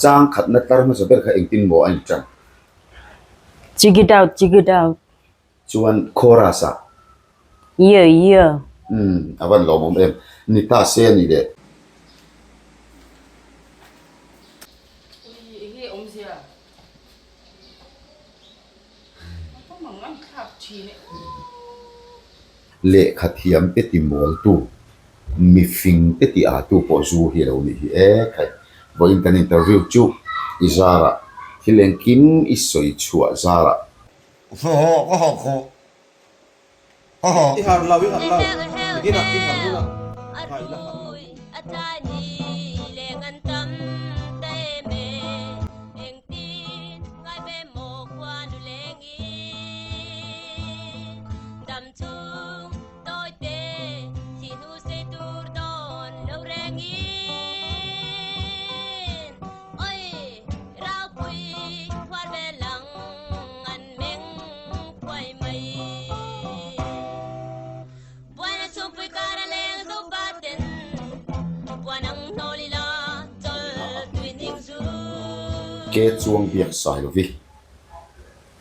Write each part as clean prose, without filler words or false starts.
Chang khatna tlar hmasa ber kha engtin maw a inṭan? Chigit out, chigit out. Chuan chorus ah. Yeah, yeah. Umm, a van lawmawm em. Ni ta se a ni leh. Ui, enge awmzia? A va mang ang thlak thin e aw. Lehkha thiam te ti mawltu, mifing te ti atu pawh zu hi a lo nih hi e khai. Vawiin kan interview chu i zarah, thil engkim i sawi chhuah zarah. I harh lo, i harh lo. Nikinah i harh hunah kha i la harh lo. Ke chuang biak sai lovi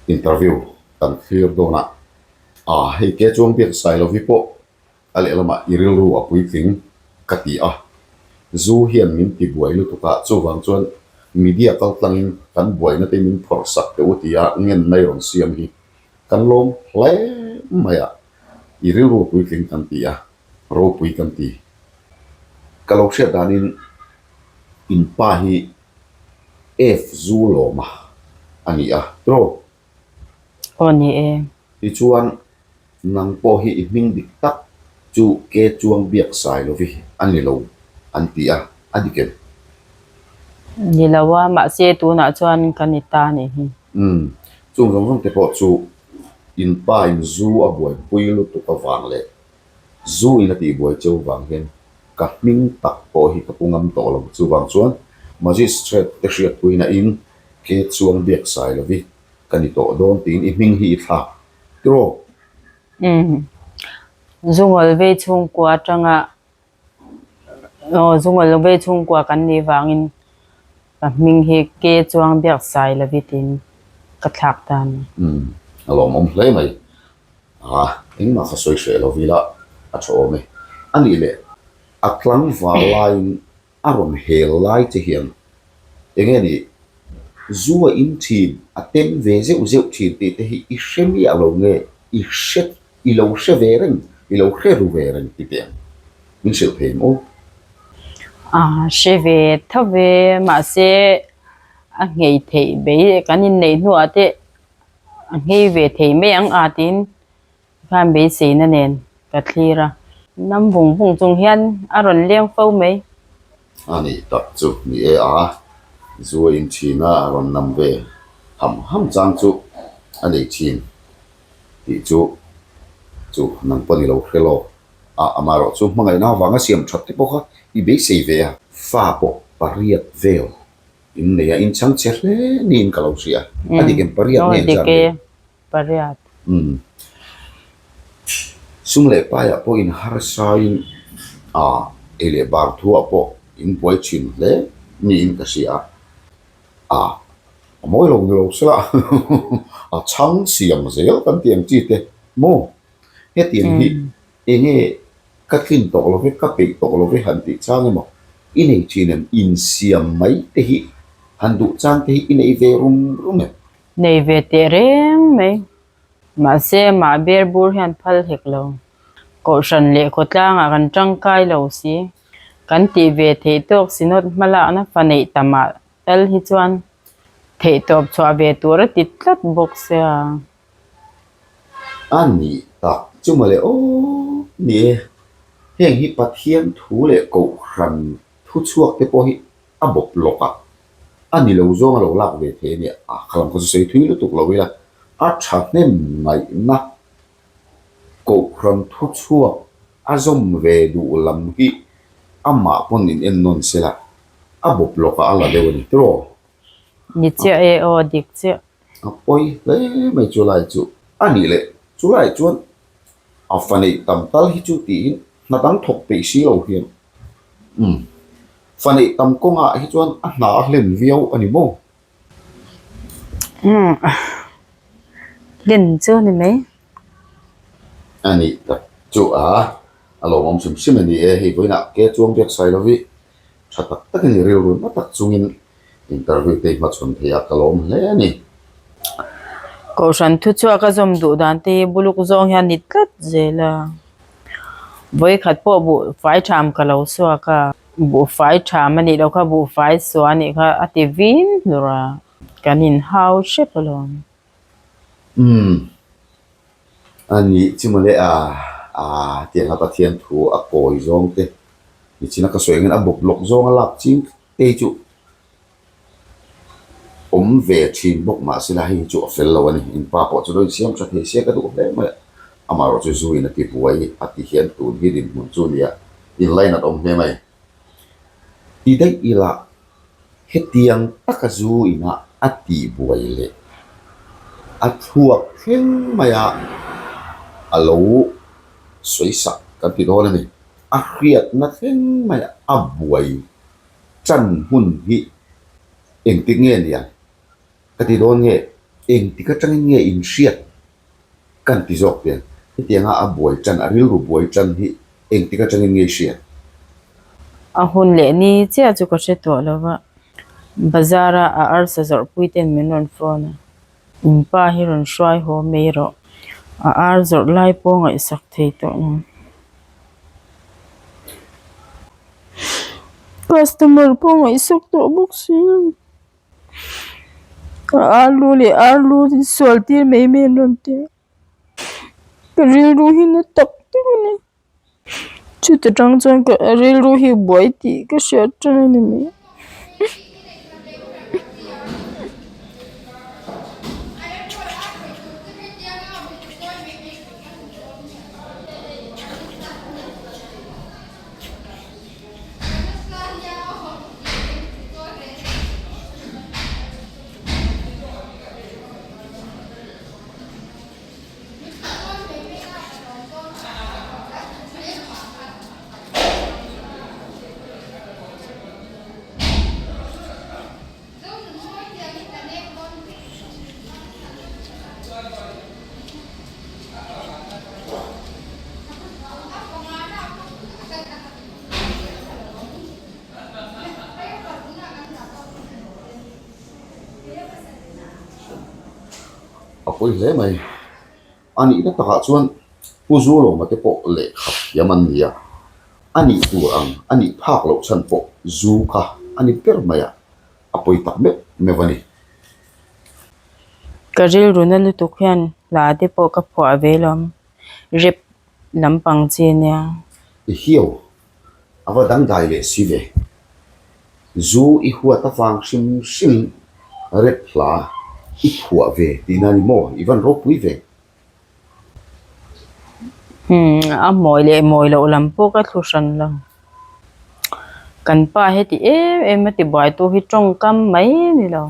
interview kan thlir dawn a, ah hei ke chuang biak sai lovi pawh a lehlamah i rilru a puitling ka ti a, zu hian min ti buai lutuk a, chuvang chuan media kal tlangin kan buaina te min phawrh sak teh u tia ngenna i rawn siam hi kan lawm hle mai a, i rilru a puitling kan ti a, ropui kan ti. Ka lo hriat danin in pa hi F zu lawma a ni a, tiraw? Aw ni e. Tichuan Nang pawh hi i hming dik tak chu ke chuang biak sai lovi a ni lo an ti a, a dik em? Ni lo a, mahse tunah chuan ka ni ta nih hi. Umm, chung zawng zawng te pawh chu in pa in zu a buaipui lutuk avang leh zu in a tihbuai cheu vang hian ka hming tak pawh hi ka pu ngam tawh lo. Chuvang chuan Magistrate te hriatpuina in ke chuang biak sai lovi ka ni tawh dawn tiin i hming hi i thlak Tiraw? Umm. Zungawl vei chhungkua atanga aw zungawl vei chhungkua kan nih vangin ka hming hi ke chuang biak sai lovi tiin ka thlak ta a ni. Umm. A lawmawm hle mai. A, engmah kha sawi hreh lo ila a tha awm e. A nih leh a tlangval laiin A rawn hel lai che hian eng nge ni zu a in thin, a tem ve zeuh zeuh thin tih te hi i hre miah lo nge i hre i lo hre ve reng, i lo hre ru ve reng ti teh ang min hrilh thei ang aw. A hre ve tho ve mahse a nghei theih bei kan inneih hnuah te a nghei ve thei mai ang a tiin Khan beiseina nen ka thlir a. Nam vung vung chung hian a rawn leng fo mai. A nih tak chu ni e a, zu a in thin a, a rawn nam ve ham ham chang chu a nei thin tih chu chu nang pawh ni lo hre lawk a, amaherawh chu hmangaihna avanga siam that te pawh kha i beisei ve a. Fa pawh pariat vel in nei a, in chhang che hle niin ka lo hria, a dik em pariat nge engzat nge? Pariat. Umm. Sum leh paiah pawh in harsain a ei leh bar thuah pawh in buai thin hle niin ka hria a. A a mawi lo ni lo sela a chhang siam zel kan tih ang chi te maw? Hetiang hi enge ka tlin tawh lo ve, ka peih tawh lo ve han tih chang emaw i nei thin em? Insiam mai te hi han duh chang te hi i nei ve rum rum em? Nei ve teh reng mai. Mahse, mah ber bur hian phal hek lo. Kohhran leh khawtlangah kan tangkai lo si. Kan tih ve theih tawk Synod hmalakna fa neih tamah tal hi chuan theihtawp chhuah ve tur a ti tlat bawk sia. A nih tak chu mawle aw ni e. Heng hi Pathian thu leh Kohhran thuchhuak te pawh hi a bawp lawk a, a ni lo zawng a lo lak ve thei a nia, a khalam kha chu sawi thui lutuk lo ila, a thahnem ngaihna Kohhran thuchhuak a zawm ve duh lam hi amah pawn in en nawn se la, a bawp lawk ah a la deuh a ni tiraw? Ni chiah e aw, dik chiah. A pawi hle mai chulai chu. A nih leh chulai chuan a fa neih tam tal hi chu tiin hna dang thawk peih si lo hian umm. Fa neih tam kawngah hi chuan a hna a hlen viau a ni maw? Umm hlen chu a ni mai. A nih tak chu a, a lawmawm hrim hrim a ni e, hei vawiinah ke chuang biak sai lo hi tha tak takin i rilru hma tak chungin interview te i hmachhawn thei a, ka lawm hle a ni. Kohhran thuchhuak a zawm duh dan te hi buluk zawng hian ni tlat zel a, vawikhat pawh buhfai tham ka lo suak a, buhfai tham a nih loh kha buhfai suah a nih kha a ti vin hlur a, kan inhau hrep alawm. Umm a nih chu mawle a a tiang a Pathian thu a kawi zawng te nichina ka sawi angin a bawp lawk zawng a lak ching te hi chu awm ve thin bawk mahse la hei hi chu a fel lo a ni in pa pawh chu lo insiam tha thei se ka duh hle mai a amaherawh chu zu in a ti buai a ti hian tun hi dinhmun chu nia inlainat awm hle mai ti daih ila. Hetiang taka zu inah a tihbuai leh a thluak thleng maia a lo sawisak kan ti dawn a ni. A hriatna thleng maia a buai chan hun hi engtik nge ni ang ka ti dawn nge, engtik atangin nge inhriat kan ti zawk pian. Hetianga a buai chan, a rilru buai chan hi Engtik atangin nge i hriat? A hun leh ni chiah chu ka hre tawh lo va, bazar a a arsa zawrhpui ten min rawn phone a, in pa hi rawn hruai haw mai rawh, a ar zawrh lai pawh ngaihsak thei tawh ang. Customer pawh ngaihsak tawh bawk si a, a alu leh arlu sual tir mai mai an rawn ti a. Ka rilru hi na tak tak a ni. Chuta tang chuan ka rilru hi buai tih ka hriat tan a ni mai. A pawi hle mai. A nihna takah chuan Pu Zulawma te pawh lehkha thiam an ni a, a nih tur ang a nih phak loh chhan pawh zu kha a ni ber mai a, a pawi tak meuh meuh a ni. Ka rilru na lutuk hian hla te pawh ka phuah ve lawm, rep lampang chi a nia. I hiau A va dangdai leh si ve. Zu i huat avang hrim hrim rep hla i phuah ve tihna a ni maw? I van ropui ve. Umm a mawi leh mawi loh lam pawh ka thlu hran lo. Kan pa heti em em a tibuaitu hi tawngkam mai a ni lo.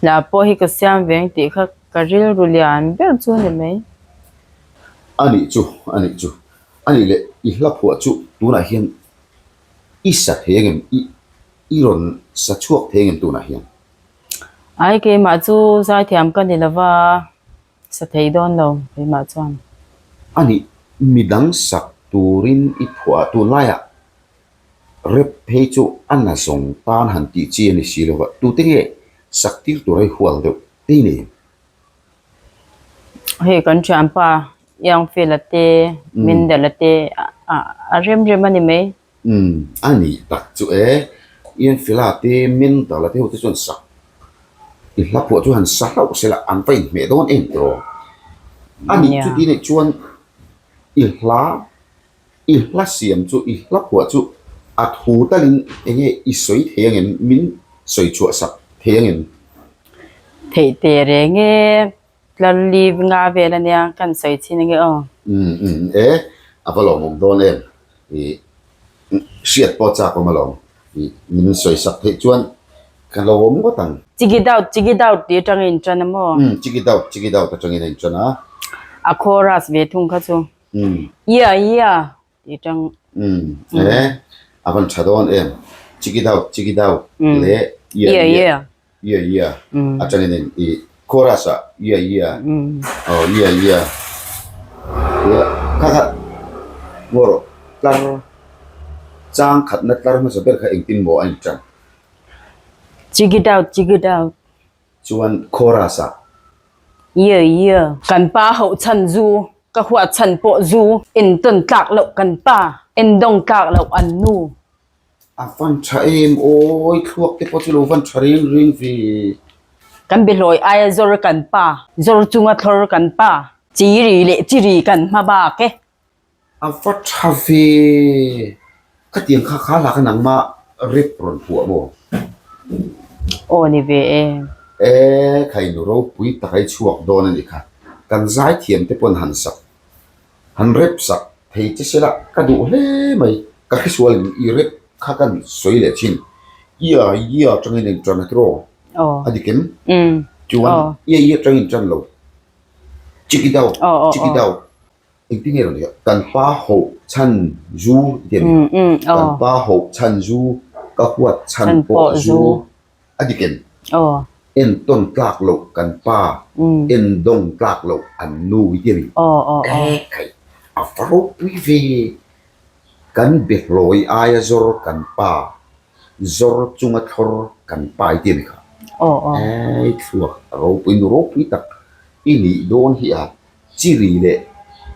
Hla pawh hi ka siam ve ang tih kha ka rilru lian ber chu a ni mai. A nih chu, a nih chu. A nih leh i hla phuah chu tunah hian i sa thei angem? I i rawn sa chhuak thei angem tunah hian? Ai keimah chu zaithiam ka ni lova, sa thei dawn lo keimah chuan. A nih midang sak turin i phuah a, tunlaiah rep phei chu a na zawng tan han tih chi a ni si lova, tute nge sak tir tur a i hual deuh tei nei em? Hei kan thianpa Youngfield-a te, Mendel-a te a rem rem a ni mai. Umm a nih tak chu e, Youngfield-a te, Mendel-a te ho te chuan sak i hla pawh chu han sa hlauh se la an va inhmeh dawn em tiraw? A nih chuti neih chuan i hla I hla siam chu i hla phuah chu a thu talin eng nge i sawi thei angem, min sawi chhuah sak thei angem? Theih teh reng e, tlarli nga vel ania kan sawi chhin ange aw. Umm umm e, a va lawmawm dawn em, i hriat pawh chak awm alawm, i min sawi sak theih chuan ka lawm ngawt ang. Chigi doubt chigi doubt tih atangin in tan a maw? Umm chigi doubt chigi doubt atangin a in tan a. A chorus ve thung kha chu. Ia ia tih tang. Umm e, a van tha dawn em. Chikidau chikidau leh ia ia ia ia atangin in i chorus ah ia ia aw ia ia tia kha kha ngaw rawh tlar chang khatna tlar hmasa ber kha engtin maw a intan. Chikidau chikidau. Chuan chorus ah. Ia ia. Kan pa hauh chhan zu ka huat chhan pawh zu entawn tlak loh kan pa endawng tlak loh an nu. A van tha em awi thluak te pawh chu lo van tha reng reng ve. Kan behlawi aia zawr kan pa, zawr chunga thlawr kan pa, chi ri leh chi ri kan hma bak e. A va tha ve, khatiang kha kha la kha nangmah rep rawn phuah maw? Aw ni ve e. E khainu ropui tak a i chhuak dawn a nih kha, kan zaithiam te pawn han sak Han rep sak thei che sela ka duh hle mai. Ka hresual in i rep kha kan sawi leh thin. Ia ia atangin in tan a tiraw? A dik em? Chuan ia ia atangin in tan lo. Chiki dau, chiki dau. Engtin nge rawn tih? Kan pa hoh chhan zu i ti a ni. Kan pa hoh chhan zu, ka huat chhan pawh zu. A dik em? Entawn tlak loh kan pa, endawng tlak loh an nu i ti a ni. E khai, a va ropui ve. Kan behlawi aia zawr kan pa, zawr chunga thlawr kan pa i ti a ni kha. E thluak a ropui, nu ropui tak i nih dawn hi a, chiri leh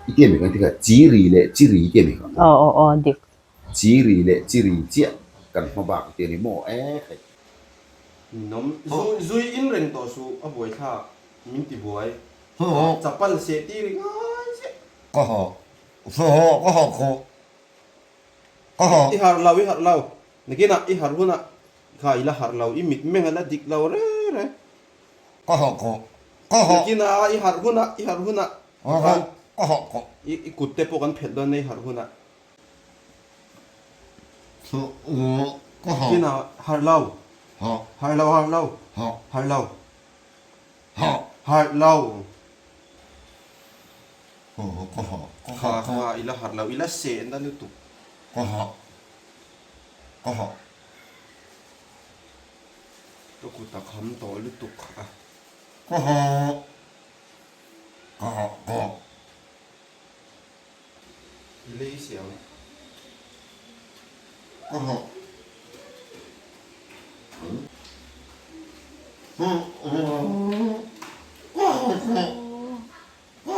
i ti a ni kha, chiri leh chiri i ti a ni kha. Chiri leh chiri chiah kan hma bak te ni maw e khai. Ninawm zui in reng tawh suh a buaithlak min ti buai chapal seh tir i ngai chiah. Ka ha ka ha ka ha ka ka ha. I harh lo i harh lo nakinah i harh hunah kha i la harh lo i mit meng a la dik lo re re. Ka ha ka ka ha. Nakinah i harh hunah i harh hunah ka ka ha ka. I kut te pawh kan phelh dawn nia i harh hunah. Kinah harh lo. Harh lo harh lo. Harh lo. Harh lo. Kha kha i la harh lo i la seh na lutuk. Ka kut a kham tawh lutuk a. I lei si ang.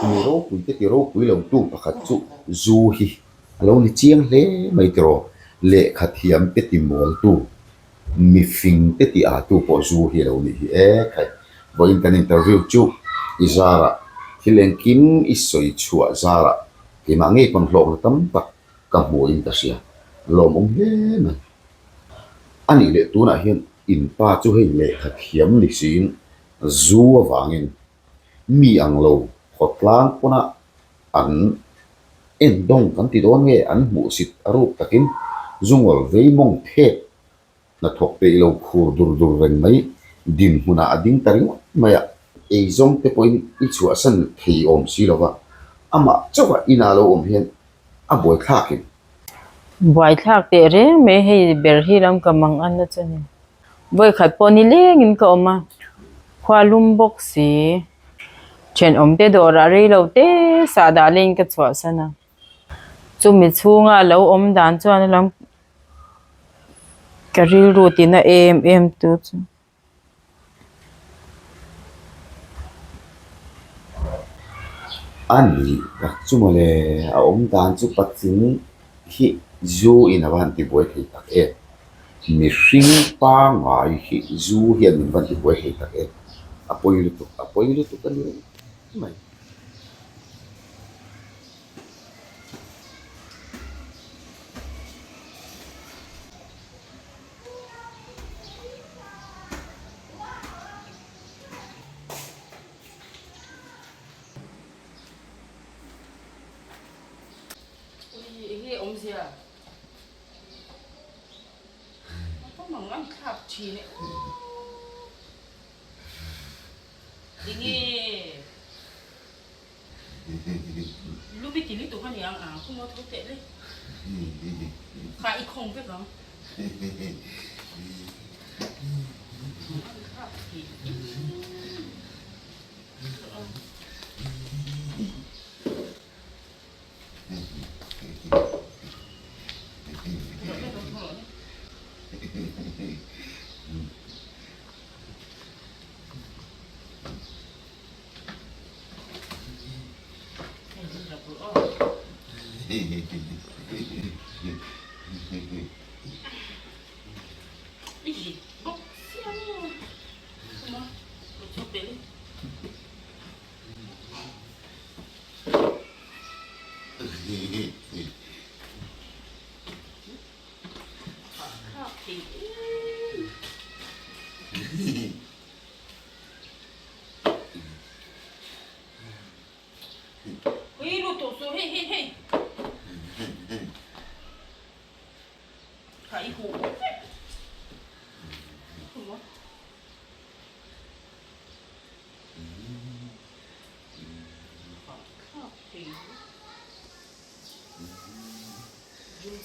Mi ropui te ti ropui lo tu pakhat chu zu hi a lo ni chiang hle mai tiraw lehkha thiam te ti mawl tu mi fing te ti a tu pawh zu hi a lo nih hi e khai vawiin kan interview chu i zarah thil engkim i sawi chhuah zarah Keimah ngei pawn hlawkna tam tak ka hmuhin ka hria, lawmawm hle mai. A nih leh tunah hian in pa chu hei lehkha thiam ni siin zu avangin mi ang lo khawtlang pawna an endawng kan ti dawn nge an hmuhsit a ruk takin zungawl vei mawng phek Hnathawk peih lo khur dur dur reng mai, dinhmunah a ding ta ringawt mai a, eizawng te pawhin i chhuahsan thei awm si lo va, amah chauha inah lo awm hian a buaithlak em? Buaithlak teh reng mai hei ber hi lam ka mang an na chu ni. Vawikhat pawh ni lengin ka awm a, khua lum bawk si. Thenawmte dawrah rei lo te sahdah leiin ka chhuahsan a, chumi chhunga lo awm dan chuan a lam Ka rilru tina em em tu chu. A nih tak chu mawle, a awm dan chu patling hi zu in a va han tibuai thei tak em. Mihring pangngai hi zu hian min van tibuai thei tak em. A pawi lutuk, a pawi lutuk a ni reng mai. Lumi ti lutuk a ni ang ang khaw maw tho teh le. Kha i khawng vek ang.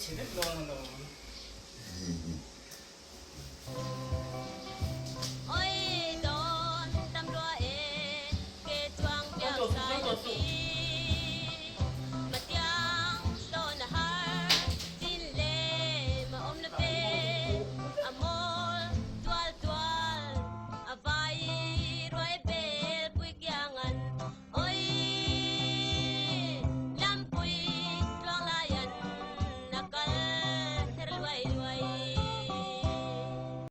Chhe vek dawn alawm.